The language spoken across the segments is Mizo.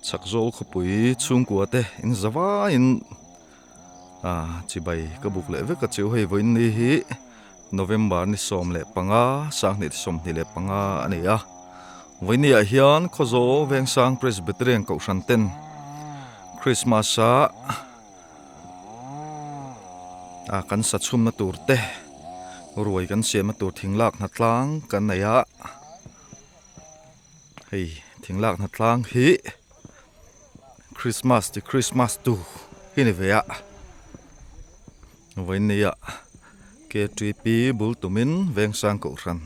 Chhak zawl khawpui chhungkua te in za vaiin ah chibai ka buk leh vek a chu hei vawiin ni hi November ni 15 2025 a ni a vawiin ni ah hian Khawzawl Vengsang Presbyterian Kohhran ten Christmas a ah kan sa chhumna tur te ruai kan siamna tur thing lak hna tlang kan nei a. Hei thing lak hna tlang hi Christmas ti Christmas tu hi ni ve a vawinia K T P bul tumin Vengsang Kohhran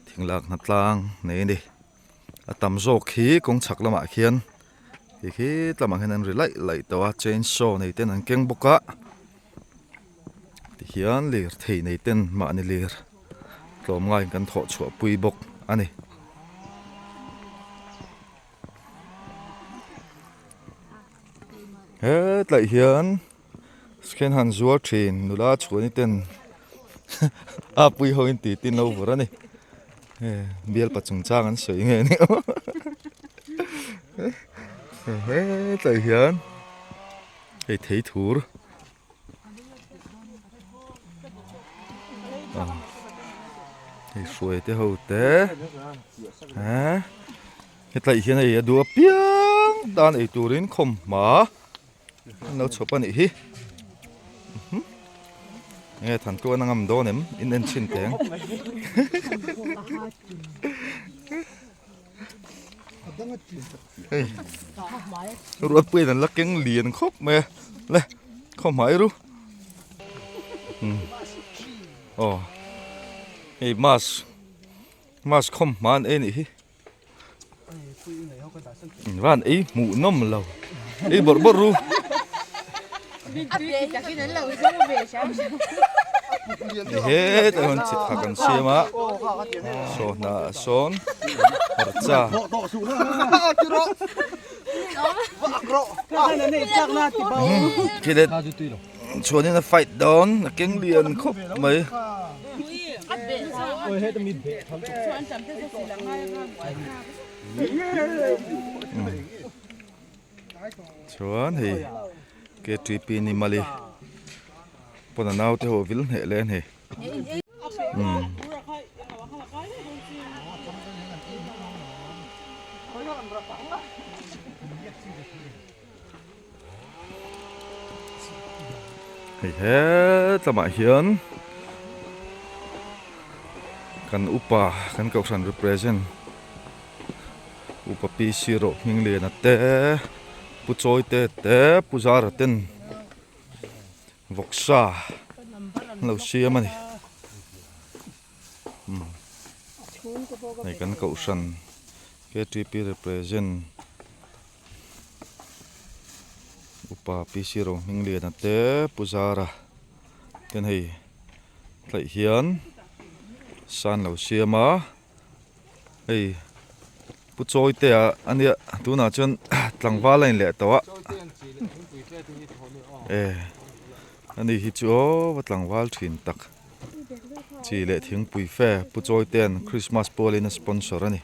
thing lak hna tlang nei a ni a tam zawk hi kawng chhak lamah khian ti khi lamah khian an ri laih laih tawh a chain saw nei ten an keng bawk a tihian lirthei nei ten mahni lir. Tlawmngaiin kan thawh chhuah pui bawk a ni. Hetlai hian second hand zuar thin nula chhuani ten a pui ho in tih tin lo vur a ni. Bialpa chungchang an sawi nge ni aw. Hetlai hian hei thei thur. Hei hruai te ho te eh hetlai hian hei a duh apiang tan ei turin khawmhma an lo chhawp a nih hi enge than tuan a ngam dawn em in en chhin teh ang. Hei ruatpuiin an la keng lian khawp mai a le khaw hmai ru aw hei mask mask khawm hma an ei a nih hi van ei hmuh nawm lo ei bawrh bawrh ru. He tlai hian chi thak an siam a saw hnah ah sawn hmarcha khi le chuanin a fight dawn a keng lian khawp mai. Chuan hei K T P ni mali pawn a naute ho vil hneh leh a ni umm. Hei hetlamah hian kan upa kan kohhran represent Upa Pi Siro Hmingliana te Pu Chawite te Pu Zara ten vawksa an lo siam a ni umm hei kan kohhran K T P represent Upa Pi Siro Hmingliana te Pu Zara ten hei tlaih hian sa an lo siam a. Hei pu chawi te ah a nia tunah chuan tlangval a in leh tawh a e ani hi chu aw va tlangval thin tak chi leh thingpui fe pu chawi te an christmas pawlin a sponsor a ni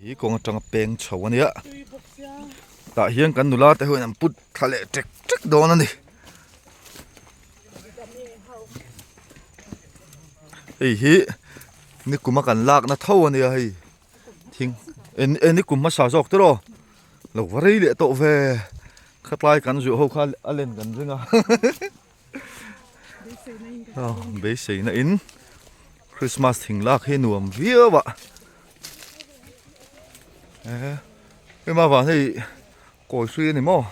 hi kawng atanga peng chho a nia tah hian kan nula te ho in an put thla leh tek tek dawn a ni. Hei hi nikuma kan lakna tho a nia hei thing e nikum hmasa zawk te rawh lo va rei leh tawh ve khatlai kan zuah ho kha a len kan ring a beiseina in Christmas thing lak hi nuam viau a e hema vang hei Kawi hrui a ni maw?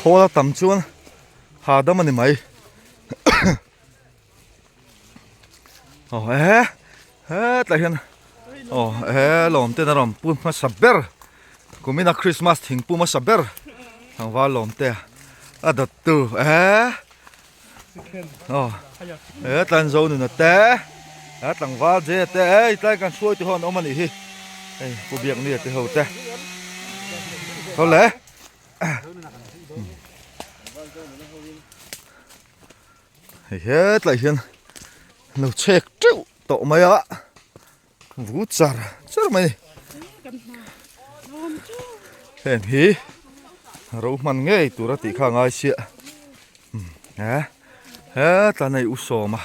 Khawl a tam chuan hahdam a ni mai. Aw he hetlai hian aw he lawm ten a rawn pu hmasa ber kumina Christmas thingpu hmasa ber tlangval lawm te a dawt tu he aw he tlanzo nuna te. A tlangval je te ei tlai kan hruai te ho an awm a nih hi hei pu biaknia te ho te tho le hei hetlai hian lo chhek teuh tawh mai a vu char char mai a ni heng hi ro hman ngei tur a tih kha a ngai siah He tla nei u sawm a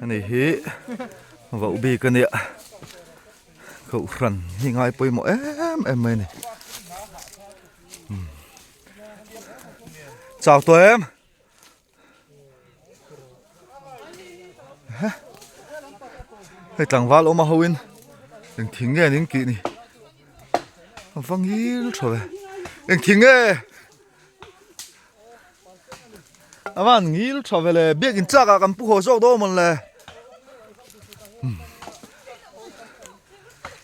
ani hi vauh bik a nia kohhran hi ngai pawimawh em em mai a ni chau tawh em hei tlangval awm a ho in eng thing nge an in kih ni a va ngil tha ve eng thing nge. A van ngil tha ve le biakin chak ah kan pu haw zawk dawn mawn le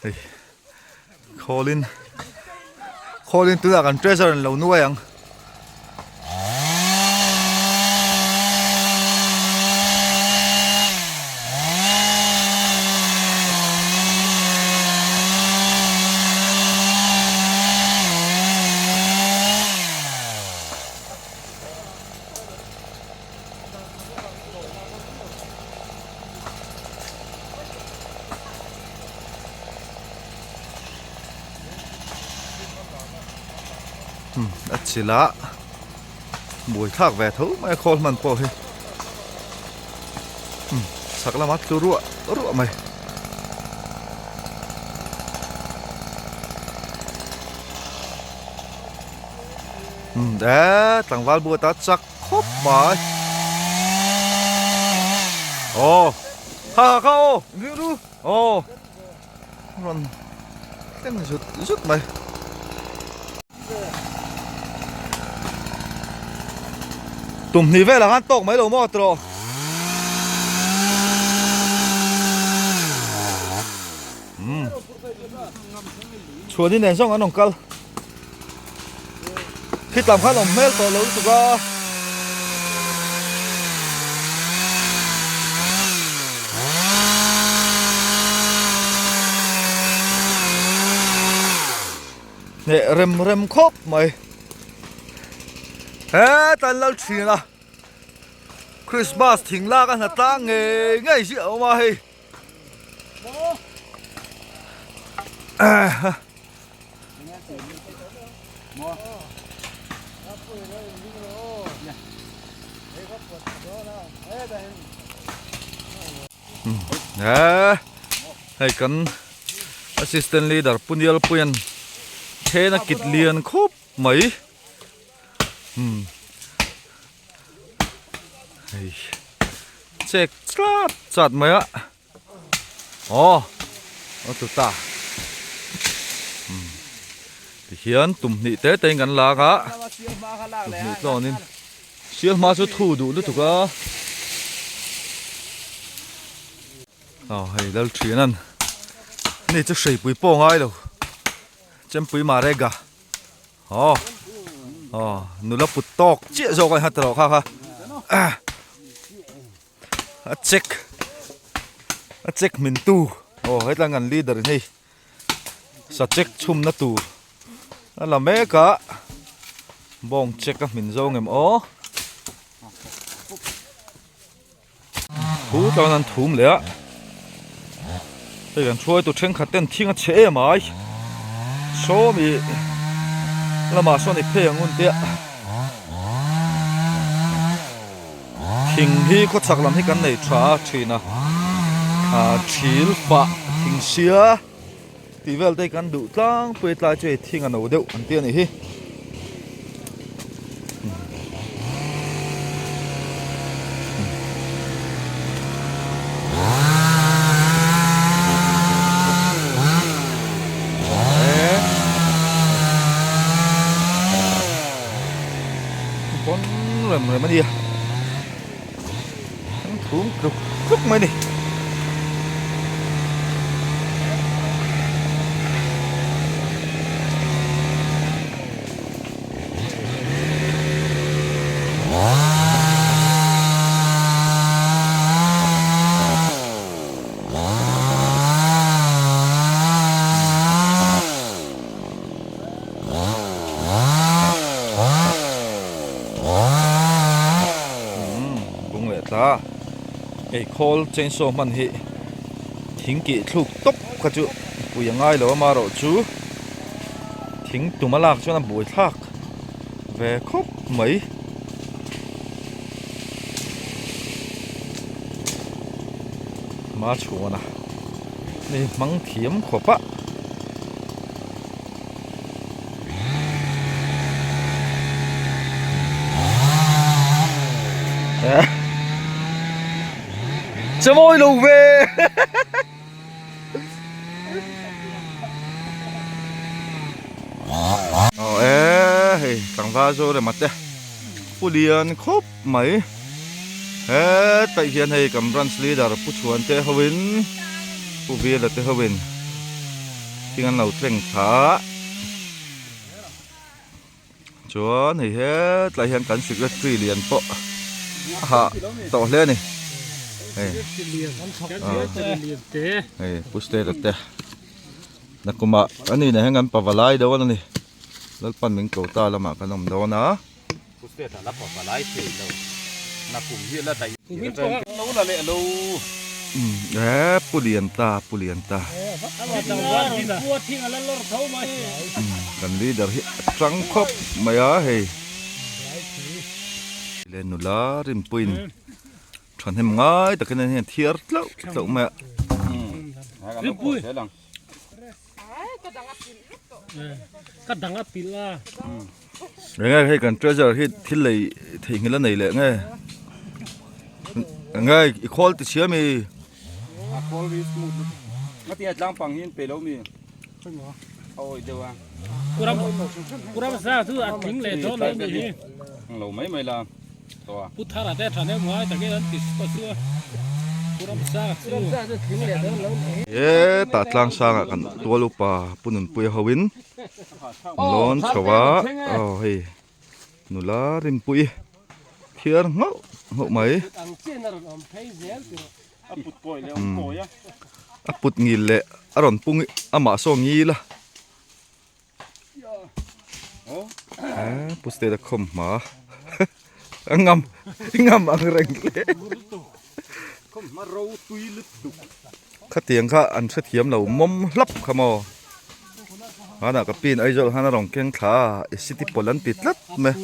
hei khawlin khawlin tunah kan treasure an lo nuai ang. A chilh a buai thlak ve tho mai a khawl hman pawh hi chhak lama tlu ruah ruah mai. Umm e tlangval buat a chak khawp mai aw ha ha kha aw ring ru aw rawn thleng zut zut mai. Tum hnih velah khan tawk mai lo maw tawh. Umm chhuanin nen zawng an rawn kal. Khi tlam khan awm hmel tawh lo lutuk a. Hneh rem rem khawp mai. Heta an lal thin a. Christmas thing lak a hna tlang ngei ngei hi a awm a hei. Hei kan assistant leader Punial Puian then a kit lian khawp mai hei chek chat chat mai a. Aw a tlu ta tihian tum hnih te te in kan lak a tum hnih tlawn in sial hma chu thu duh lutuk a aw hei lal thian an ni chu hreipui pawh ngai lo chempui marega Aw aw nula put tawk chiah zawk a ni kha tawh kha kha a check a check min tu aw hetlai kan leader in hei sa check chhum na tur a la mek a bawng check a hmin zawng em aw Thu chuan an thum leh a hei kan hruaitu thenkhat ten thing a chhe em ai sawm ih lamah sawn i phei ang un te a thing hi khawchhak lam hi kan nei tha a thin a ah thil pah thing sia tih vel te hi kan duh tlangpui a tlai chu hei thing a no deuh an ti a nih hi. Pawn rem rem a nia an thum tluk tluk mai a ni. Hei khawl chainsaw hman hi thing kih thluk tawp kha chu pui a ngai lo a amaherawhchu thing tum a lak chuan a buai thlak ve khawp mai. Hma chhuan a ni hmang thiam khawp a. Che mawi lo ve. Aw e hei tlangval zo rema te pu lian khawp mai hetaih hian hei kan branch leader pu chhuan te ho in pu vela te ho in thing an lo tleng thla a chuan hei hetlai hian kan secretary lian pawh a hah tawh hle a ni hei hei pu state te nakumah a ni nen hian kan pavalai dawn a ni lalpan min ko ta lamah kan awm dawn a. Pu state a la pavalai thei lo nakum hi la daih lo la leh lo. Eee pu lian ta pu lian ta. Kan leader hi a tang khawp mai a hei. Le nula rinpuiin thahnem ngai takin an hian thiar tlauh tlauh mai a. Ka dang a pilh a. Enge hei kan treasure hi thil lei theihnghilh a nei leh nge enge i khawl ti chhia mi. A khawl hi smooth lutuk ngatinge tlang pang hi an pe lo mi a awi deuh a. Kuram sa chu a tling leh dawn lo ni hi. Lo mai mai la. Pu Thara te thahnem ngai takin an ti sup a chu a, Pu Ramsanga chu. Hetah tlang sangah kan tual upa Pu Nunpuia hoin an lawn chho a, aw hei nula Rinpuii thiar nghauh nghauh mai. A put ngil leh a rawn pung amah saw ngil a. Pu state a khawm hma a ngam ngam ang reng hle khatiang kha an hrethiam lo mawm hlap kha maw hmanah ka pin Aizawl han a rawn keng thla a city pawl an ti tlat mai.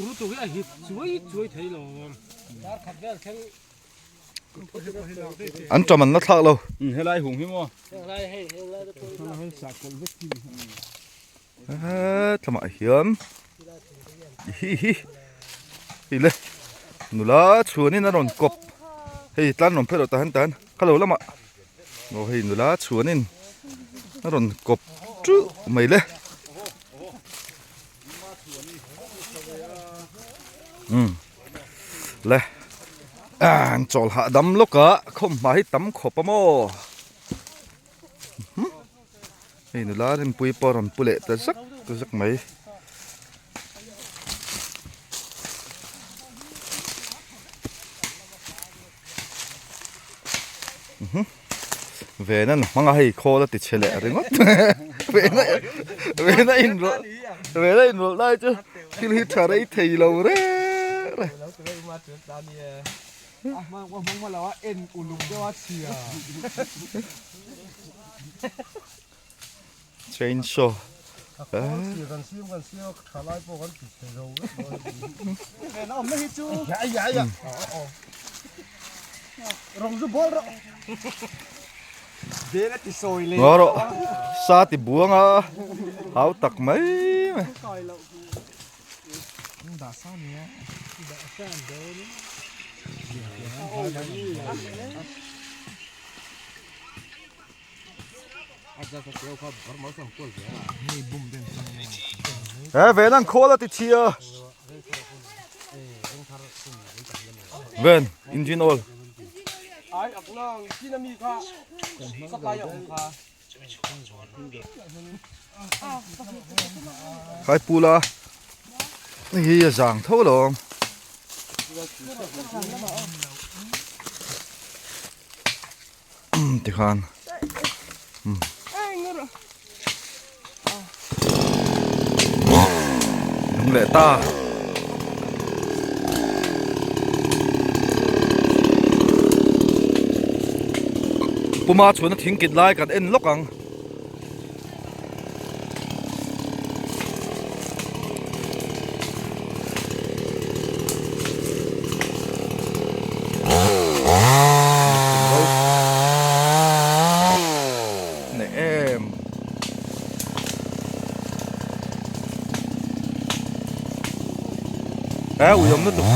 An ṭam an la thlak lo. Helai hung hi maw? Hetlama hian hi hi hei le nula chhuanin a rawn kawp hei tlan rawn phei rawh tahan tahan kha lo lamah aw hei nula chhuanin a rawn kawp ṭuh mai le. Umm le an chawl hahdam lawk a khawmhma hi tam khawp a maw hei nula rinpui pawh a rawn pu leh ta zak zak mai. Ven an hmang a hei khawl a ti chhe leh ringawt vena vena inrawlh vena inrawlh lai chu thil hi tha rei thei lo reng reng. Chainsaw Ngaw rawh sa ti buang a hau tak mai mai. He ven an khawl a ti chhia ven engine oil khai pula hi a zang tho lo tikhan nung leh ta. Puma chhuahna thing kit lai kan en lawk ang. Nei em. He ui awm lutuk.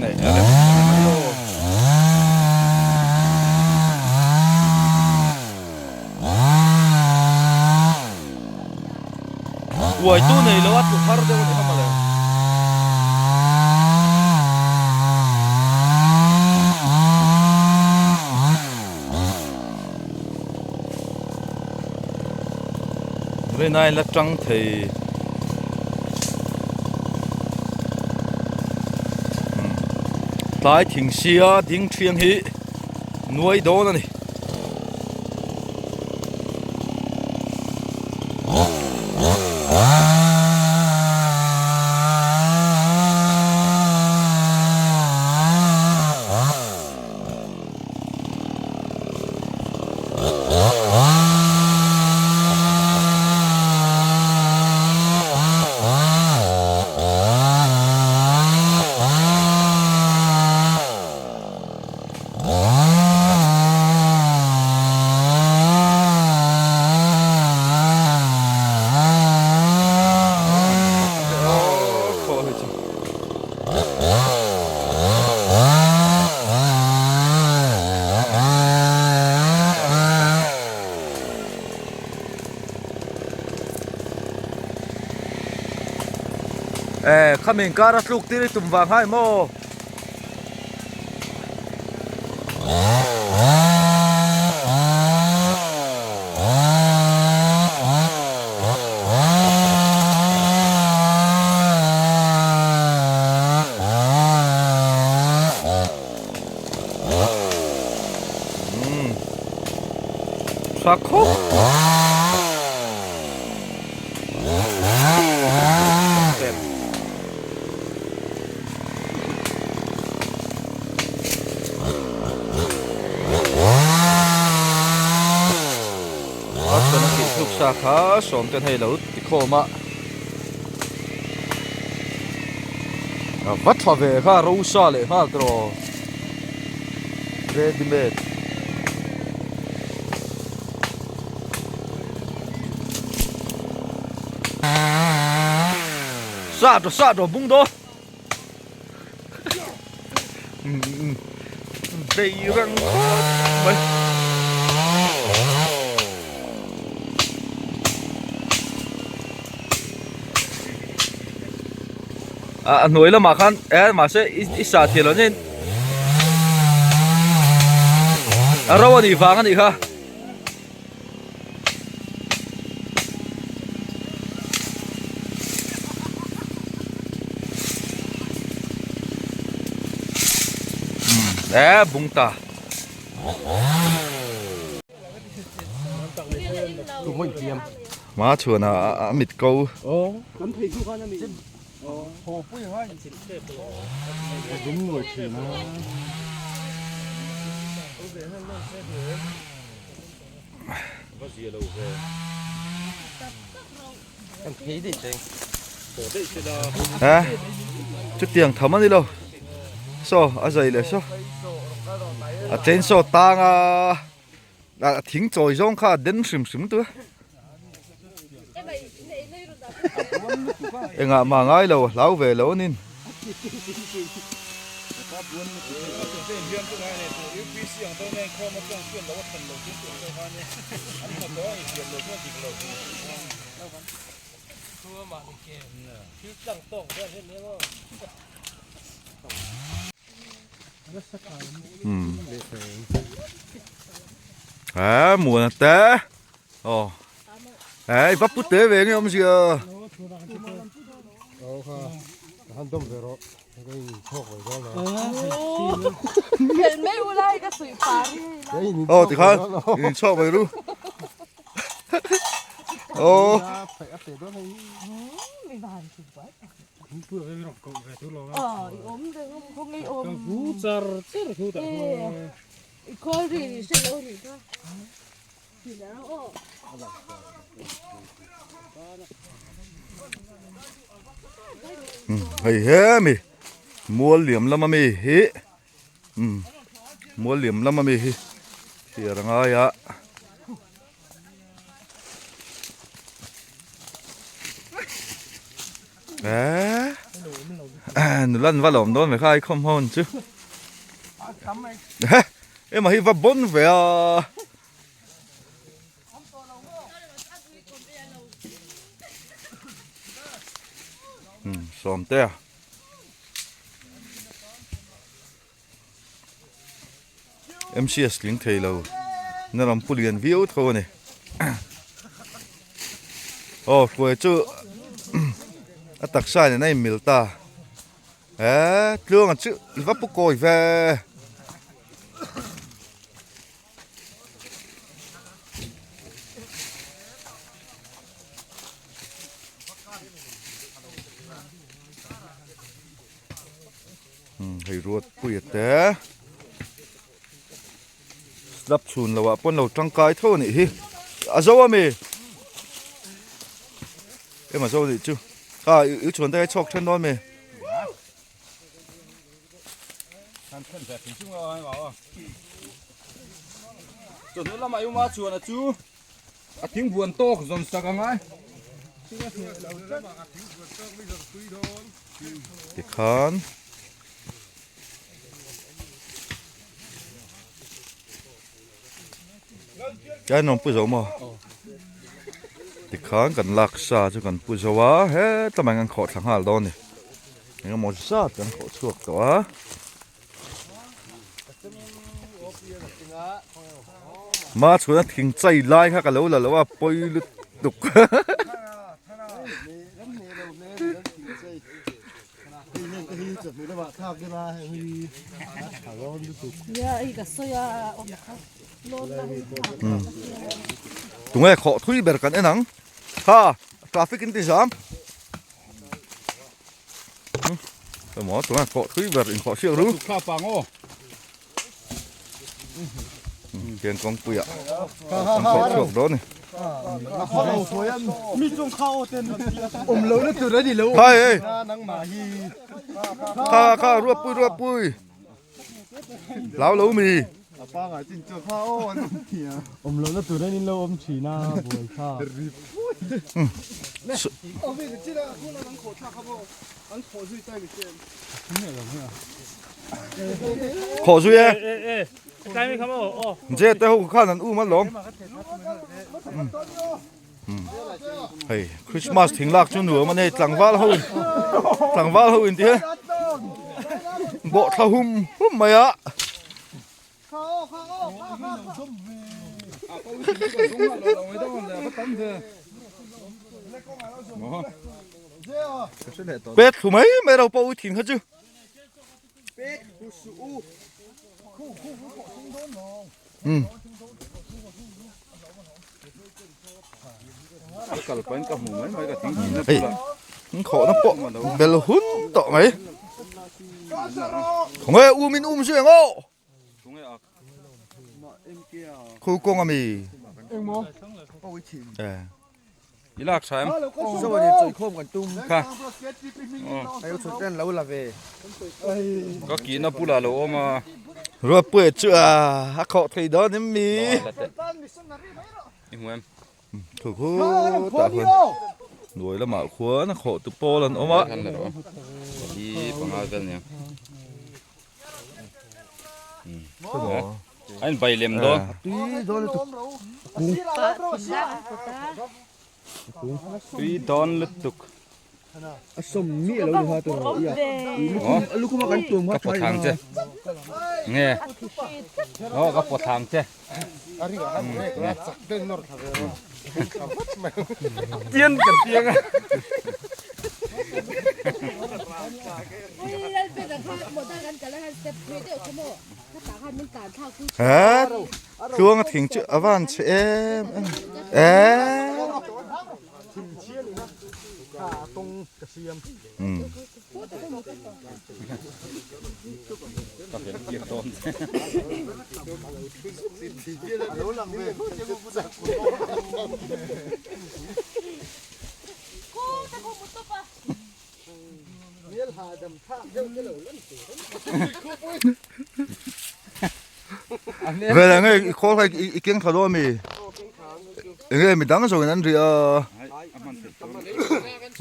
Nei a rem mai lo. Uaitu nei lo a tlu har deuh a ni kha mawle. Rinai la tang thei. Tlai thing sia ding thiang hi nuai dawn a ni. Eh, khami inkar a tluk tir i tum vang hai maw? Tha khawp. A chhuan a tih thluk sa kha sawm ten hei lo ti khawm a a va tha ve kha rosa leh nghal tawh ready made. Sa tawh sa tawh bung dawn Bei rang khawp mai. A hnuai lamah khan eh mahse i sa thiam lo nen a ro a nih vang a nih kha. Eh bung ta. Ma chuan a mit ko. Ha chutiang tham a ni lo saw a zai leh saw a chainsaw tang a a thing chawi zawng kha a den hrim hrim tu a engah mah ngai lo a hlau ve lo a nin. A muan te aw ei va pute ve nge awm zia. Aw tikhan in chhuak mai ru. Aw. Hei hemi mual liam lama mi hi mual liam lama mi hi thliar a ngai a. Eee nula an va lawm dawn ve kha ai khawm ho an chu he emaw hi va bawn ve a. Sawmtea MCS tling thei lo na ram pu lian viau tho a ni aw hruai chu a taksa nen a inmil ta eee tluanga chu i va pu kawi ve. Hei ruat pui a te slab chhun loh ah pawn lo tangkai tho a nih hi a zo a mi ema zo nih chu kha i chhuan te kha i chhawk then dawn mi. Chawhnu lamah i uma chuan a chu a thing buan tawk zawn sak ang ai. Tikhan Cái nông pu zo maw tikhan kan lak sa chu kan pu zo a heta mai kan khawh thla nghal dawn a ni engemaw zat kan khawh chhuak tawh a. Ma chhuna thing chai lai kha ka lo la lo a pawi lutuk. Tunge khawh thui ber kan en ang ha traffic in ti zam emaw tunge khawh thui ber in khawh hriak ru Tiang kawngpuiah an khawh chhuak dawn a ni. Hai ei kha kha ruatpui ruatpui hlau lo mi. Khawh zui e. Je te ho khan an um alawm. Hei Christmas thing lak chu nuam a nei tlangval ho in tlangval ho in ti he. Bawh thla hum hum mai a. Pet thlu mai mai ro pawh thin kha chu. Hei khawh na pawh bel hun tawh mai. Khawnge um in um zui ang aw. Khu kawng ami. I lak tha em? Kha. Ka kihna bulah lo awm a. Ruatpuia chu a a khawh thei dawn em mi? I hmu em? Thu khu tah khuan hnuai lamah khuan a khawh tu pawl an awm a. Hi panga vel nia. A in bai lem dawn. Tui dawn lutuk. Ka pawt thang che. Nge. Aw ka pawt thang che. Tian kan tiang a. He tluanga thing chu a van chhe em em eee Vela nge i khawl kha i keng thla dawn ami? Enge midang zawngin an ri a.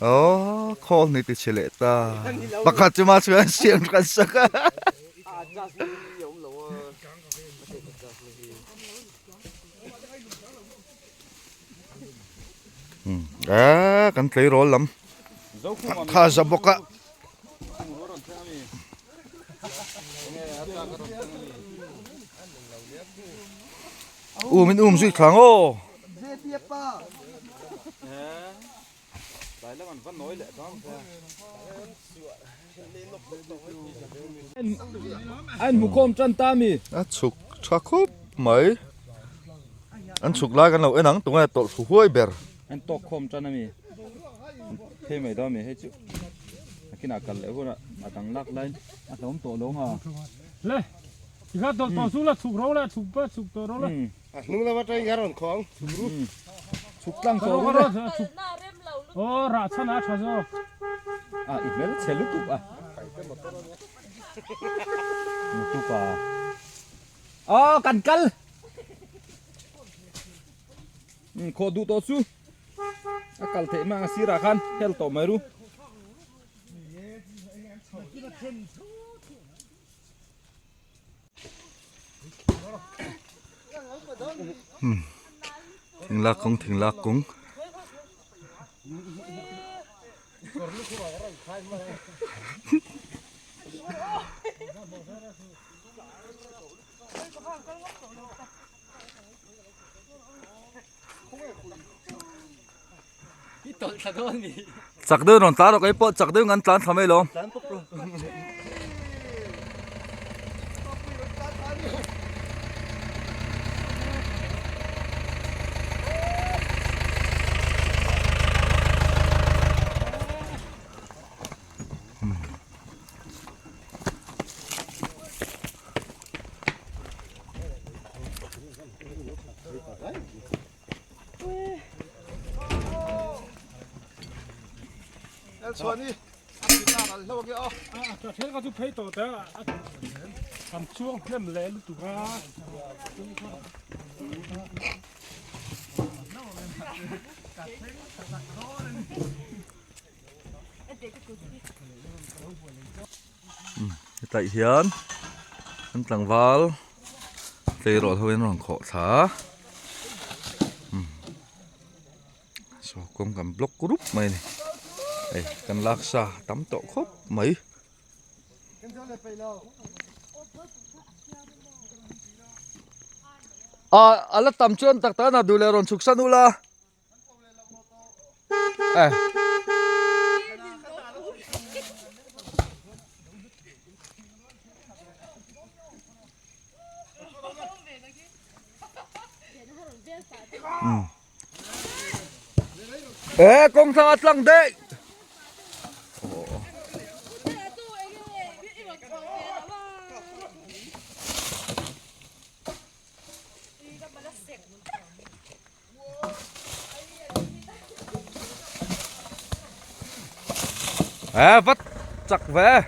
Aww khawl ni ti chhe leh ta. Pakhat chu mah chuan siam kan sak a. Eee kan tleirawl lam kha za bawk a. Um in um zui thlang aw. An hmukhawm tan ta mi. A chhuk tha khup mai. An chhuk lai kan lo en ang tunge tawlh thlu huai ber. An tawk khawm tan ami. Phei mai dawn mi hei chu. Nakinah kal leh hunah a dang lak laiin a hlawm tawh lo nga. Le, tikha tawlh tawh chu la chhuk ro la chhuk pa chhuk tawh ro la. A hnung lama tangin kha rawn khawng chhuk ru. Chhuk tlang tawh ru le. Aw rah chhan a tha zawk. A i hmel chhe lutuk a. Mutupa. Aw kan kal. Khawh duh tawh chu a kal theih mang a sirah khan hel tawh mai ru. Thing lak kawng thing lak kawng. Chak deuh rawn tlan rawh keipawh chak deuh in kan tlan thla mai lo. Hetah hian an tlangval tleirawl ho in rawn khawh thla a saw kawng kan block rup mai a ni hei kan lak sa tam tawh khawp mai. Ah a la tam chuan tak tak a duh leh rawn chhuk san ula. Eh. Eh, kawng thlang a tlang daih. Ê vắt chặt về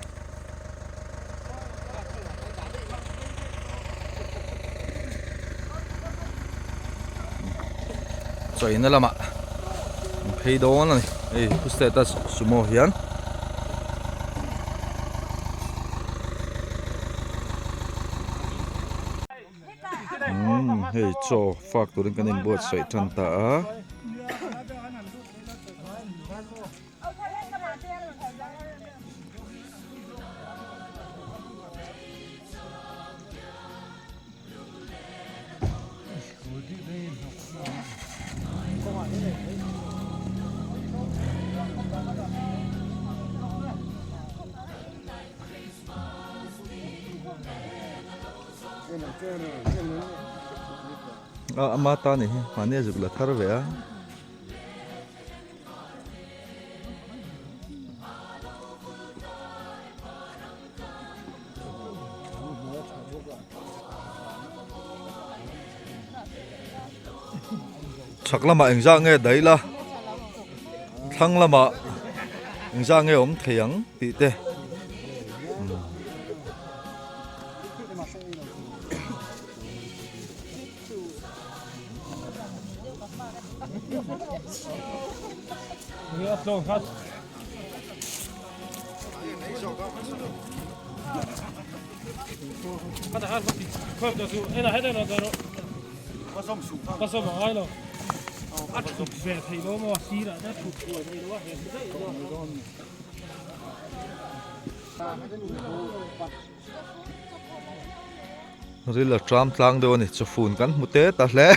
Chawina lamah an phei dawn a ni hei pu status sumo hian. Umm hei chaw fak turin kan inbuatsaih tan ta a. A ama ta ni hi mahni a zuk la thar ve a. Chhak lamah engzah nge daih la thlang lamah engzah nge awm thei ang tih te Ril a tram tlang deuh a ni chawfun kan hmu te ta hle.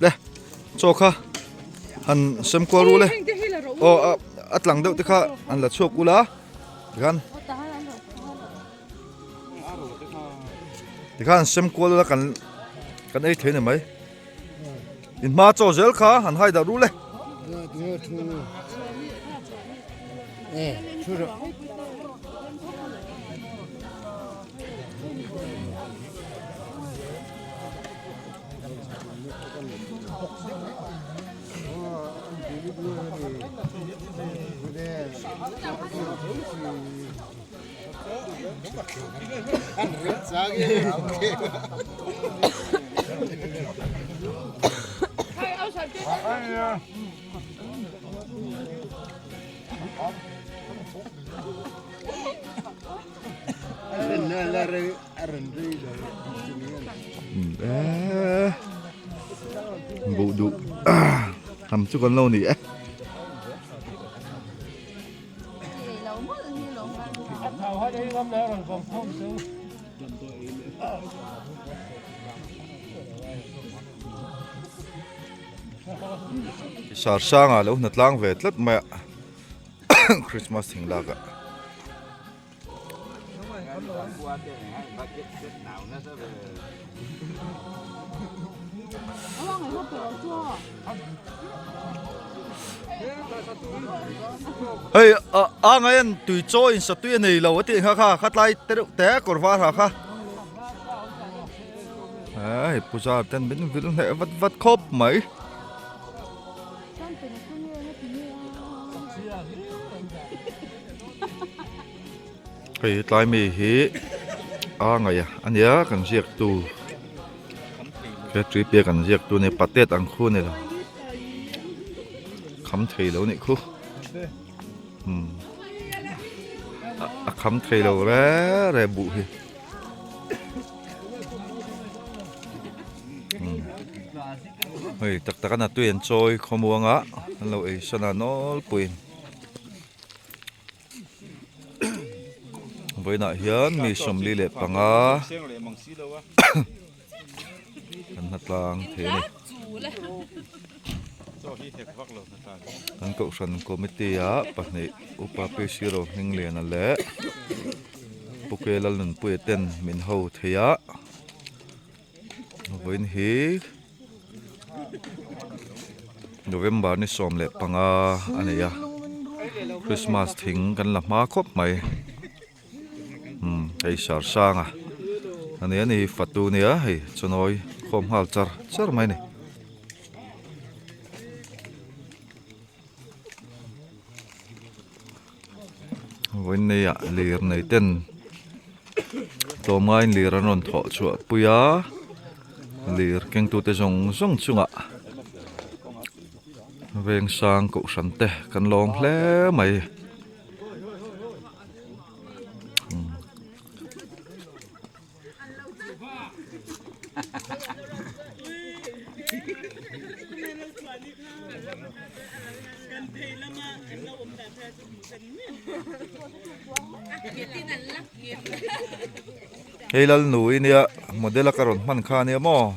Le chaw kha han sem kual ru le aw a tlang deuh te kha an la chhuak ula tikhan tikhan an sem kual ula kan kan ei thei ni mai in hma chaw zel kha han hai dah ru le. Buh duh hnam chu kan lo ni e. Sar sanga lo hna tlang ve tlat mai a Christmas thing lak ah. Hei a ngai an tui chaw in satui a nei lo a tih kha kha khatlai te reuh te kawr var ha kha hei puja ten min vil hneh vat vat khawp mai. Hei tlai mi hi a ngaih a ania kan ziak tu he trip hi kan ziak tu a nia patet ang khu a ni lo kham thei lo nih khu umm a kham thei lo re re buh hi. Hei tak tak a tui an chawi khawmuang a an lo ei san a nawlpuiin vawiinah hian mi 45 an hna tlang thei a ni an kohhran committee ah pahnih upa P C Rohmingliana leh Pu K Lalnunpuia ten min ho thei a. Vawiin hi November ni 15 a nei a Christmas thing kan la hma khawp mai umm hei sar sang a ani a ni fatu nia hei chawnawi khawm nghal char char mai a ni. Vawiinneia lir nei ten tlawmngaiin lir an rawn thawh chhuah pui a lir kengtute zawng zawng chungah vengsang kohhran te kan lawm hle mai. Hei Lalnui nia model a ka rawn hman kha ania maw.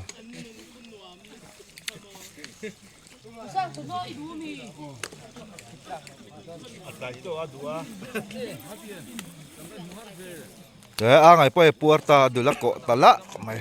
He a ngai pawh e puar ta a dul a kawh ta lah mai.